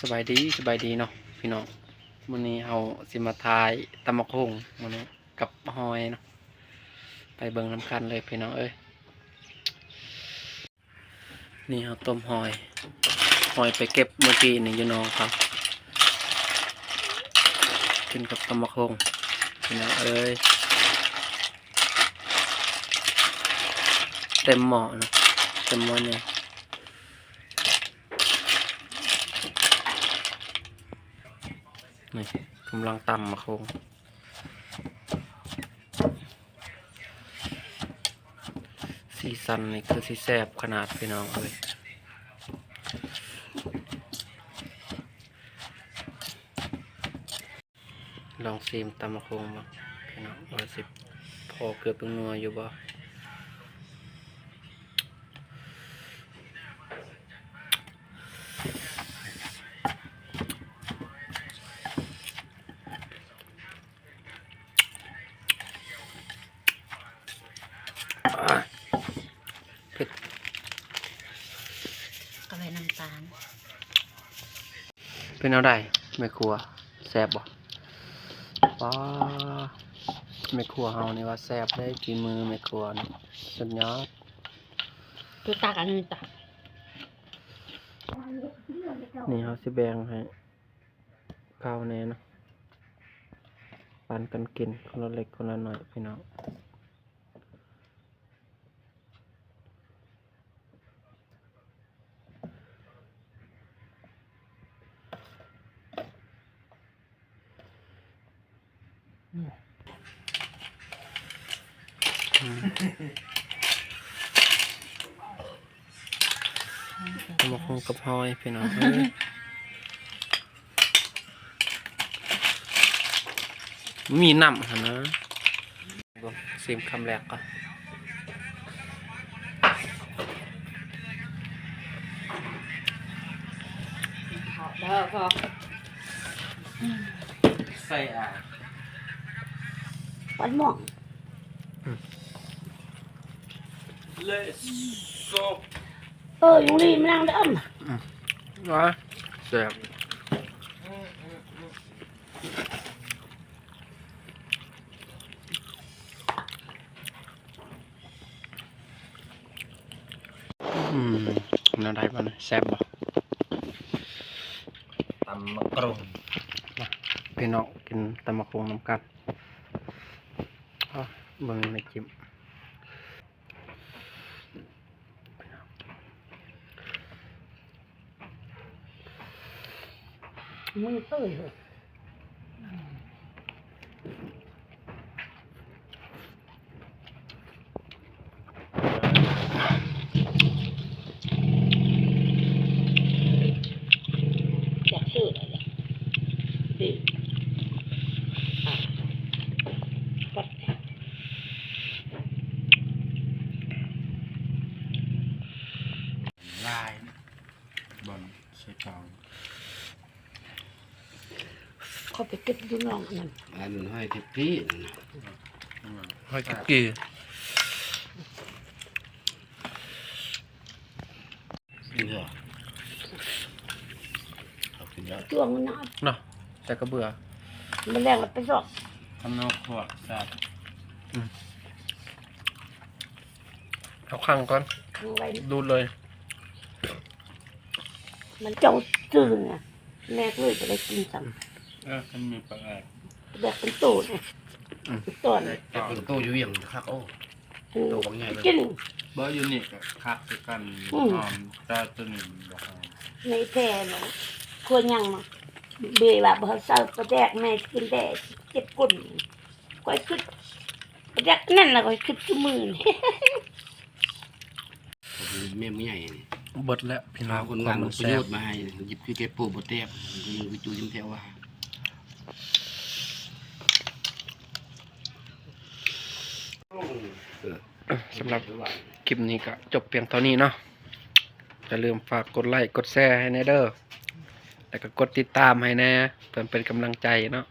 ສະບາຍດີ ສະບາຍດີເນາະພີ່ນ້ອງ, ມື້ນີ້ເຮົາຊິມາຖ່າຍຕຳບັກຫຸ່ງມື້ນີ້ກັບຫອຍເນາະ, ໄປເບິ່ງນຳກັນເລີຍພີ່ນ້ອງເອີຍ. ນີ້ເຮົາຕົ້ມຫອຍ, ຫອຍໄປເກັບເມື່ອກີ້ນີ້ຢູ່ໜອງເຂົາ, ກິນກັບຕຳບັກຫຸ່ງພີ່ນ້ອງເອີຍ. ເຕັມໝໍ້ເນາະ, ເຕັມໝໍ້ໃຫຍ່. ນີ້ກຳລັງຕຳໝາກຫຸ່ງ, ສີສັນນີ້ຄືຊິແຊບຂະໜາດພີ່ນ້ອງເອີຍ. ລອງຊີມຕຳໝາກຫຸ່ງເບິ່ງພີ່ນ້ອງ ວ່າຊິພໍເກືອແປ້ງນົວຢູ່ບໍ່. ເຜັດ ກະໃສ່ນ້ຳຕານ. ເປັນແນວໃດແມ່ຄົວ ແຊບບໍ່? ປ້າ ແມ່ຄົວເຮົານີ້ວ່າແຊບເດ້, ຝີມືແມ່ຄົວນີ້ສຸດຍອດ. ຄືຕັກອັນນີ້ຕະ ນີ້ເຮົາຊິແບ່ງໃຫ້ເຂົາແດ່ເນາະ, ປັນກັນກິນຄົນລະເລັກຄົນລະໜ້ອຍພີ່ນ້ອງ. ຕຳບັກຫຸ່ງກັບຫອຍພີ່ນ້ອງເອີຍ, ມີນ້ຳຫັ້ນນະ. ຊີມຄຳແລກກ່ອນ. ເດີພໍ່ ໃສ່ອາ ປັນມ່ວງ. ເລໂຊ ເອີ ລຸງລີມານັ່ງເດີ. ອືມ ຫວາ ແຊບ. ອືມ ແນວໃດບັດນີ້ ແຊບບໍ່? ຕຳໝາກຫຸ່ງ ມາ ພີ່ນ້ອງ ກິນຕຳໝາກຫຸ່ງນຳກັນ. ເບິ່ງໃນຈິ້ມ. ມືເຕີຍເຮີ້ຍ. ຢາກຊື້ແຫຼະ ດີ ອ່ະ ປອດ ຫຼາຍ ບ່ອນໃສ່ກາວ ເຂົາໄປເກັບຢູ່ໜອງອັນນັ້ນ ອັນຫ້ອຍທິບກີ້ນັ້ນນະ ຫ້ອຍທິບກີ້ ກິນເຖາະ ເອົາກິນແລ້ວ ຈວງນະ ເນາະ ໃສ່ກະເບືອ ມື້ແລງລະໄປຊອກ ຂະໜົບພວກແຊບ ອືມ. ເອົາຂັງກ່ອນ ຂັງໄວ້ ດູດເລີຍ ມັນເຈົ້າຊື່ນະ ແມ່ເລີຍບໍ່ໄດ້ກິນຊ້ຳ ເອີ ມັນມີປາແອກ ແບກເປັນໂຕນະ ອືມ ໂຕນ ແບກເປັນໂຕຢູ່ວຽງຄັກ ໂອ້ ໂຕບັກໃຫຍ່ເລີຍ ກິນ ບໍ່ ຢູ່ນີ້ກະຄັກຄືກັນ ອືມ ຫອມ ແຕ່ໂຕນີ້ມັນບໍ່ຫອມ ໃນແທ້ນະ ຄົວຍັງມາ ເບວ່າບໍ່ໃຫ້ໃສ່ປາແດກ ແມ່ກິນແຕ່ເຈັບກົ້ນ. ຂ້ອຍຄິດ ຢາກນັ້ນລະ ຂ້ອຍຄິດຊຸມື້ນີ້ ແມ່ນຜູ້ໃຫຍ່ນີ້ ເບິດແລ້ວພີ່ນ້ອງ ພາຄົນງານ ຄົນມັນແຊບ ປະໂຫຍດມາໃຫ້ ຫຍິບຄືແກໂປບໍ່ແຕກ ຄືຈູ້ຈັ່ງແທ້ວ່າ ສຳລັບຄລິບນີ້ກະຈົບພຽງເທົ່ານີ້ເນາະ. ຢ່າລືມຝາກກົດໄລກົດແຊໃຫ້ແດ່ເດີ ແລ້ວກະກົດຕິດຕາມໃຫ້ແດ່ ເພື່ອເປັນກຳລັງໃຈເນາະ.